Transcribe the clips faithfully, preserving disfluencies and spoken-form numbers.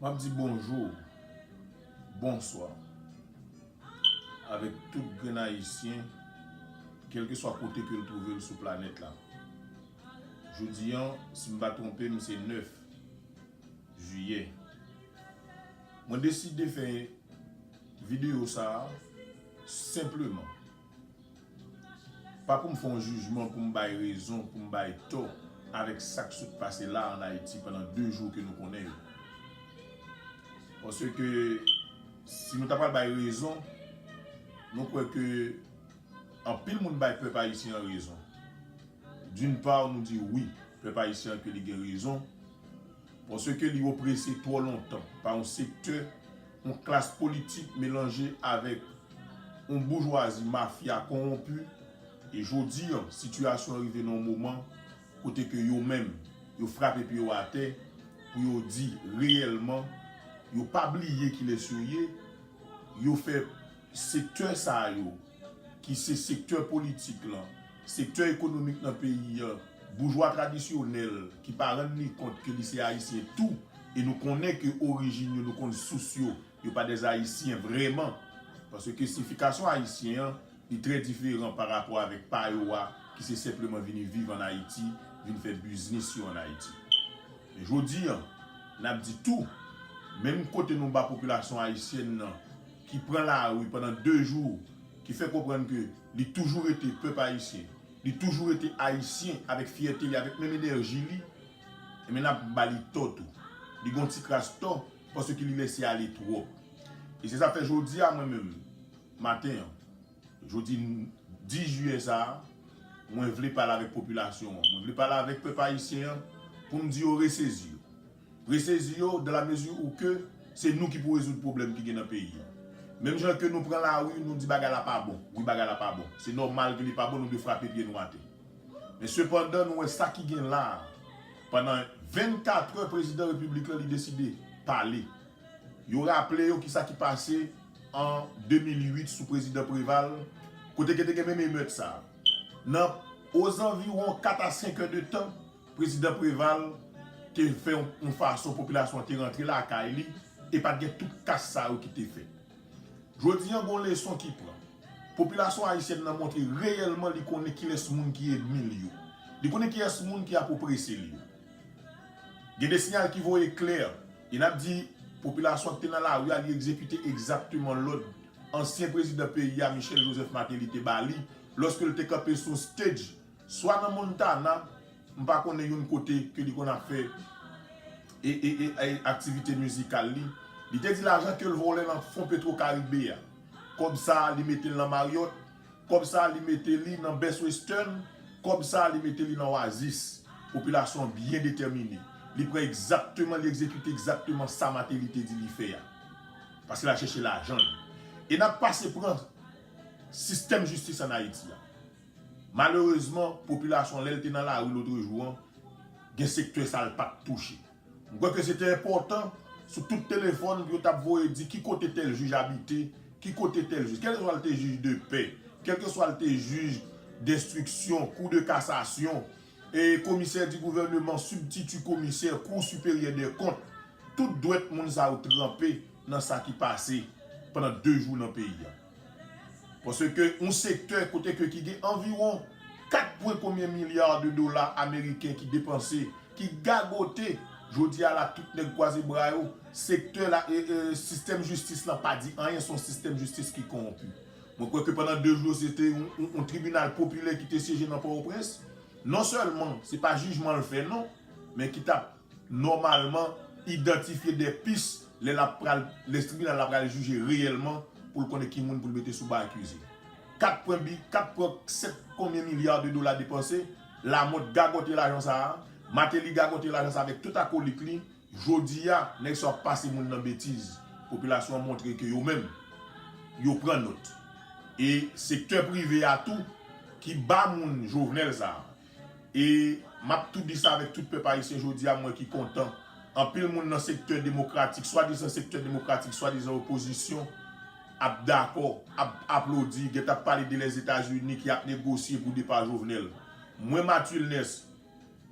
M ap di bonjou, bonswa avèk tout grenn Ayisyen, kèlkeswa kote ke l twouve l sou planèt la. Jodi a, si m pa twonpe m, se nèf jiyè. Mwen deside fè videyo sa a senpleman. Pa pou m fè yon jijman, pou m bay rezon, pou m bay tò avèk sa k sot pase la ann Ayiti pandan de jou ke nou konnen yo. Paske si nou ta pral bay rezon, nou kwè ke anpil moun bay pèp ayisyen an rezon. D'une part, nou di wi, pèp ayisyen an ke li gen rezon, paske li oprese twò lontan pa yon sektè, yon klas politik melanje avèk yon boujwazi mafya kowonpi. E jodi a, sitiyasyon an rive nan yon moman kote ke yo menm, yo frape pye yo atè pou yo di reyèlman, yo pa bliye kilès yo ye, yo fè sektè sa yo, ki se sektè politik lan, sektè ekonomik nan peyi an, boujwa tradisyonèl ki pa rann li kont ke li se Ayisyen tou, e nou konnen ke orijin yo, nou konn sous yo, yo pa dè Ayisyen vrèman. Paske siyifikasyon ayisyen an, li trè diferan pa rapò avèk pa yo a, ki se senpleman vini viv ann Ayiti, vin fè biznis yo ann Ayiti. Men jodi a, n ap di tou, menm kote nou ba popilasyon ayisyèn nan, ki pran lari pandan de jou, ki fè konprann ke li toujou rete pèp ayisyen, li toujou rete ayisyen avèk fyète li, avèk menm enèji li, enben n ap ba li tò tou. Li gen yon ti kras tò, paske li lèse ale twòp. E se sa fè jodi a, mwen menm, maten an, jodi dis jiyè sa a, mwen vle pale avèk popilasyon an. Mwen vle pale avèk pèp ayisyen an pou m di yo resezi yo. Resezi yo dans la mesure où que se nou ki pou rezoud pwoblèm ki gen nan peyi an. Menm jan ke nou pran lari, nou di bagay la pa bon. Wi, bagay la pa bon. Se nòmal ke li pa bon, nou dwe frape pye nou atè. Men sepandan, nou wè sa ki gen la a. Pandan vennkat è, prezidan repiblik lan, li deside pale. Yo raple yo kisa ki pase an de mil uit sou prezidan Preval, kote ke te gen menm emèt sa a. Nan ozanviwon kat a senk è de tan, prezidan Preval te fè yon, yon fason popilasyon an te rantre lakay li, e pa t gen tout kas sa yo ki te fèt. Jodi a, gon leson ki pran. Popilasyon ayisyèn nan montre reyèlman li konnen kilès moun ki ènmi l yo. Li konnen kilès moun ki ap oprese l yo. Gen de siyal ki voye klè, e n ap di popilasyon ki te nan lari a, li egzekite egzakteman lòd ansyen prezidan peyi a, Michel Joseph Martelly, te ba li, lòske l te kanpe sou stage, swa nan Montana, m pa konnen youn kote ke li konn ap fè e, e, e, e aktivite mizikal li. Li te di lajan ke l vòlè nan fon Petro Caribe a, kòb sa a, li mete l nan Marriott, kòb sa a, li mete li nan Best Western, kòb sa a, li mete li nan Oasis. Popilasyon an byen detèmine. Li pran egzakteman, li egzekite egzakteman sa Martelly te di li fè a. Paske l al chèche lajan l. E n ap pase pran sistèm jistis ann Ayiti a. Malerezman, popilasyon, lè l te nan lari lotrejou an, gen sektè sa l pa t touche. M kwè ke se te enpòtan sou tout telefòn pou yo t ap voye di ki kote tèl jij abite, ki kote tèl jij, kèlkeswa l te jij de pè, kèlkeswa l te jij denstriksyon, kou de kasasyon, e komisè di gouvèneman, sibtiti komisè, kou siperyè dè kont, tout dwèt moun sa yo tranpe nan sa ki pase pandan de jou nan peyi a. Paske yon sektè kote ke ki gen anviwon kat pwen konbyen milya de dola ameriken ki depanse, ki gagote, jodi a la, tout nèg kwaze bra yo, sektè la, e, e, sistèm jistis lan pa di anyen, se yon sistèm jistis ki kowonpi. Mwen kwè ke pandan de jou, se te yon, yon, yon tribinal popilè ki te syeje nan Pòtoprens. Non sèlman, se pa jijman l fè non, men ki t ap nòmalman idantifye de pis lè l ap pral, lè tribinal la pral jije reyèlman pou l konnen ki moun pou l mete sou ban akize. Kat pwen bi, kat pwen sèt konbyen milya de dola depanse, Lamothe gagote lajan sa a, Martelly gagote lajan sa a avèk tout akolik li, jodi a, nèg sa yo ap pase moun nan betiz, popilasyon an montre ke yo menm, yo pran nòt. E sektè prive a tou, ki ba moun Jovenel sa a, e m ap tou di sa avèk tout pèp ayisyen jodi a, mwen ki kontan. Anpil moun nan sektè demokratik, swadizan sektè demokratik, swadizan opozisyon, ap dakò, ap aplodi, gentan ap pale de Lèzetazini ki ap negosye pou depa Jovenel. Mwen, Mathuil Nès,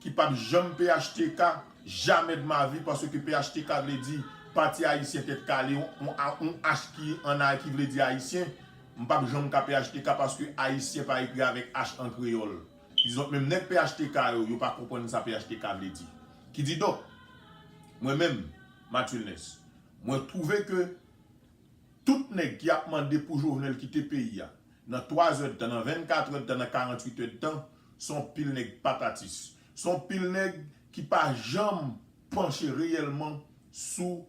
ki p ap janm P H T K, jamais de ma vie, paske P H T K vle di pati ayisyen tèt kale, yon, yon, yon H ki an ay ki vle di ayisyen, m p ap janm ka P H T K paske ayisyen pa ekri avèk H an kreyòl. Kizòt menm nèg P H T K yo, yo pa konprann sa P H T K vle di. Kididonk, mwen menm, Mathieu Ness, mwen twouve ke tout nèg ki ap mande pou Jovenel kite peyi a, nan twa zèdtan, nan vennkat èdtan, nan karanntuit èdtan, se yon pil nèg patatis. Se yon pil nèg ki pa janm panche reyèlman sou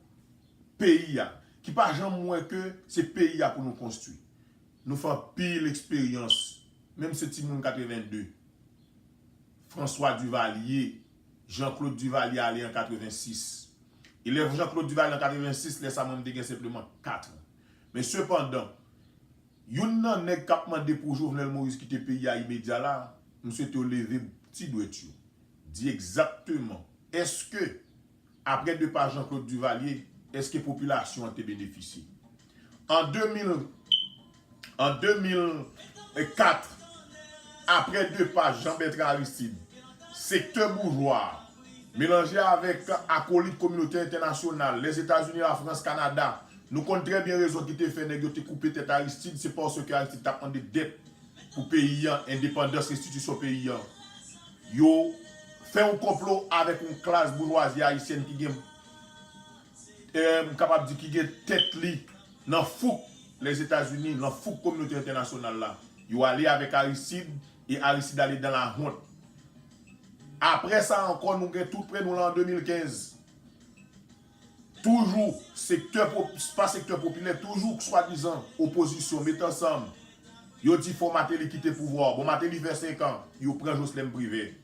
peyi a, ki pa janm wè ke se peyi a pou nou konstwi. Nou fè anpil eksperyans, menm se timoun katrevenn de, François Duvalier, Jean-Claude Duvalier ale an katrevensis. E lè Jean-Claude Duvalier an katrevensis, lè sa mwen m te gen senpleman kat an. Men sepandan, youn nan nèg k ap mande pou Jovenel Moïse kite peyi a imedya la, m swete yo leve ti dwèt yo. Di egzakteman, èske, apre depa Jean-Claude Duvalier, èske popilasyon an te benefisye? An de mil, an de mil kat, apre depa Jean Bertrand Aristide, sektè boujwa, melanje avèk akolit kominote entènasyonal, Lèzetazini, Lafrans, Kanada, nou konn trè byen rezon ki te fè nèg yo te koupe tèt Aristide, se paske Aristide t ap mande dèt pou peyi an, endepandans, restitisyon peyi an. Yo fè yon konplo avèk yon klas boujwazi ayisyèn ki gen, eh, m kapab di ki gen tèt li nan fouk Lèzetazini, nan fouk kominote entènasyonal la. Yo ale avèk Aristide, e Aristide ale dan lahont. Apre sa ankò, nou gen tou pre nou la an de mil kenz. Toujou, sektè po-, pa sektè popilè, toujou swadizan opozisyon met ansanm. Yo di fò Martelly kite pouvwa a. Bon, Martelly fè senk an, yo pran Jocelerme Privert.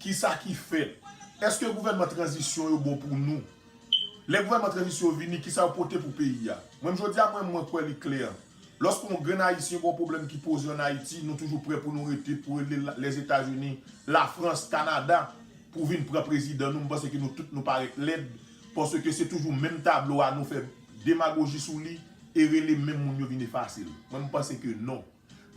Kisa ki fèt? Èske gouvènman tranzisyon yo bon pou nou? Lè gouvènman tranzisyon yo vini, kisa yo pote pou peyi a? Mwen, jodi a, mwen, mwen kwè li klè. Lòske yon grenn Ayisyen gen yon pwoblèm ki poze ann Ayiti, nou toujou prè pou nou rete, pou rele la-, Lèzetazini, Lafrans, Kanada, pou vin pran prezidan nou. M panse ke nou tout nou parèt lèd, paske se toujou menm tablo a, nou fè demagoji sou li e rele menm moun yo vin efase l. Mwen, m panse ke non.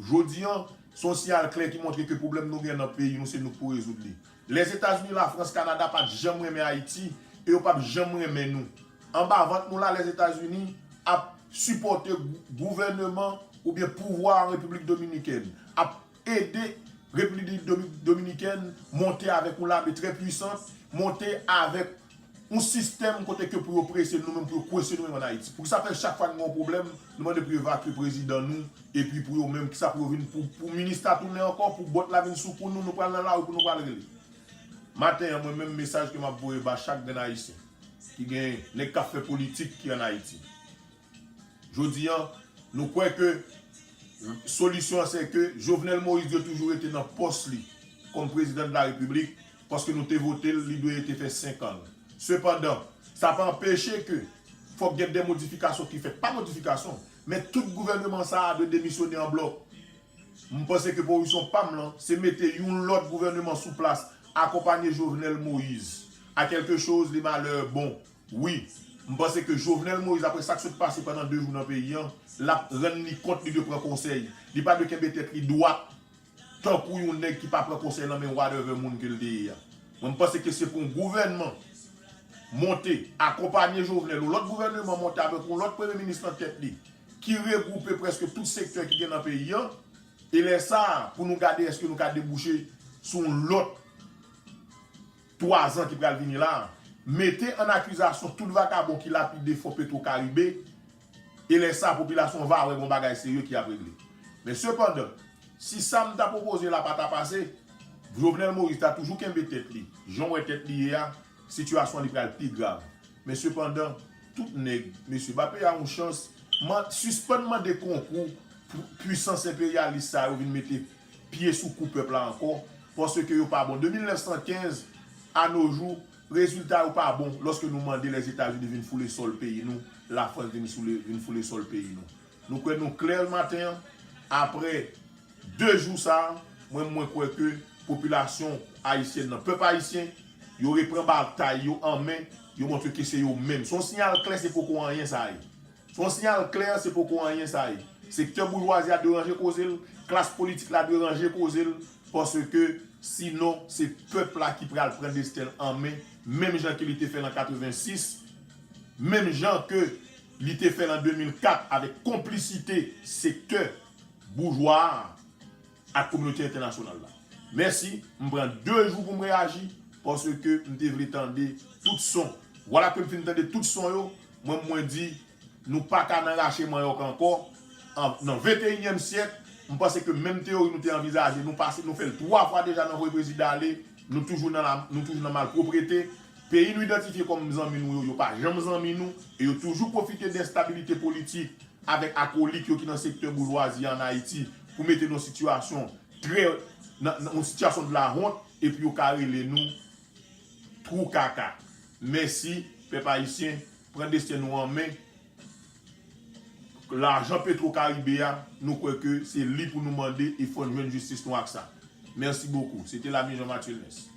Jodi an, se yon siyal klè ki montre ke pwoblèm nou gen nan peyi nou, se nou k pou rezoud li. Lèzetazini, Lafrans, Kanada pa t janm renmen Ayiti e yo p ap janm renmen nou. Anba vant nou la, Lèzetazini ap sipòte gou-, gouvèneman oubyen pouvwa an Repiblik Dominikèn, ap ede Repiblik Domi-, Dominikèn monte avèk yon lame trè pwisan, monte avèk yon sistèm kote ke pou yo prese nou menm, pou yo kwense nou menm ann Ayiti. Poukisa fè chak fwa n gen yon pwoblèm, nou mande pou yo evakye prezidan nou, epi pou yo menm, kisa pou yo vin, pou, pou minis la tounen ankò, pou bòt la vin sou kou nou, nou pral nan lari pou nou pral rele? Maten an, mwen menm, mesaj ke m ap voye ba chak grenn Ayisyen ki gen nèg k ap fè politik ki ann Ayiti. Jodi an, nou kwè ke solisyon an se ke Jovenel Moïse dwe toujou rete nan pòs li kòm prezidan de la repiblik, paske nou te vote l, li dwe rete fè senk an. Sepandan, sa pa anpeche ke fòk gen de modifikasyon ki fèt. Pa modifikasyon, men tout gouvèneman sa a dwe demisyone an blòk. M panse ke pozisyon pa m lan, se mete yon lòt gouvèneman sou plas, akonpanye Jovenel Moïse. À quelque chose, les malheurs bon. Wi, m panse ke Jovenel Moïse, apre sa k sot pase pandan de jou nan peyi an, l ap rann li kont, li dwe pran konsèy. Li pa dwe kenbe tèt li dwat, tankou yon nèg ki pa pran konsèy nan men whatever moun ke l te ye a. Mwen, m panse ke se pou yon gouvènman monte, akonpanye Jovenel, yon lòt gouvèneman monte avèk yon lòt premye minis nan tèt li, ki regwoupe prèske tout sektè ki gen nan peyi an, e lè sa a, pou nou gade èske nou ka debouche sou yon lòt twa zan ki pral vini la a, mete an akizasyon tout vakabon ki lapide fon Petro Caribe, e lè sa a, popilasyon va wè gon bagay serye ki ap regle. Men sepandan, si sa m ta pwopoze la pa ta pase, Jovenel Moïse ta toujou kenbe tèt li. Jan w wè tèt li ye a, sitiyasyon li pral pi grav. Men sepandan, tout nèg, mesye, ba peyi a yon chans, man-, sispann mande konkou pou pwisans enperyalis sa yo vin mete pye sou kou pèp la ankò, paske yo pa bon. De mil nèf san kenz a no jou, rezilta yo pa bon lòske nou mande Lèzetazini vin foule sòl peyi nou, Lafrans vin foule, vin foule sòl peyi nou. Nou kwè nou klè maten an, apre de jou sa a, mwen, mwen kwè ke popilasyon ayisyèn nan, pèp ayisyen, yo repran batay yo an men, yo montre ke se yo menm. Se yon siyal klè, se poko anyen sa ye. Se yon siyal klè, se poko anyen sa ye. Sektè boujwazi a dwe ranje koze l, klas politik la dwe ranje koze l, paske sinon, se pèp la ki pral pran desten l an men, menm jan ke li te fè l an katrevensis, menm jan ke li te fè l an de mil kat avèk konplisite sektè boujwa a ak kominote entènasyonal la. Mèsi, m pran de jou pou m reyaji, paske m te vle tande tout son. Vwala ke m fin tande tout son yo, mwen, mwen di, nou pa ka nan rache manyòk ankò. An, nan venteyinyèm syèk, m panse ke menm teyori nou te anvizaje, nou pase, nou fè l twa fwa deja nan voye prezidan ale, nou toujou nan la, nou toujou nan malpwoprete. Peyi nou idantifye kòm zanmi nou yo, yo pa janm zanmi nou, e yo toujou pwofite de enstabilite politik avèk akolik yo ki nan sektè boujwazi an Ayiti pou mete nou nan sitiyasyon trè, nan, nan yon sitiyasyon de la honte, epi yo ka rele nou twou kaka. Mèsi, pèp ayisyen, pran desten nou an men. Lajan Petro Karibe a, nou kwè ke se li pou nou mande e fò n jwenn jistis nou ak sa. Mèsi bokou. Se te Lami Jean Mathieu Ernest.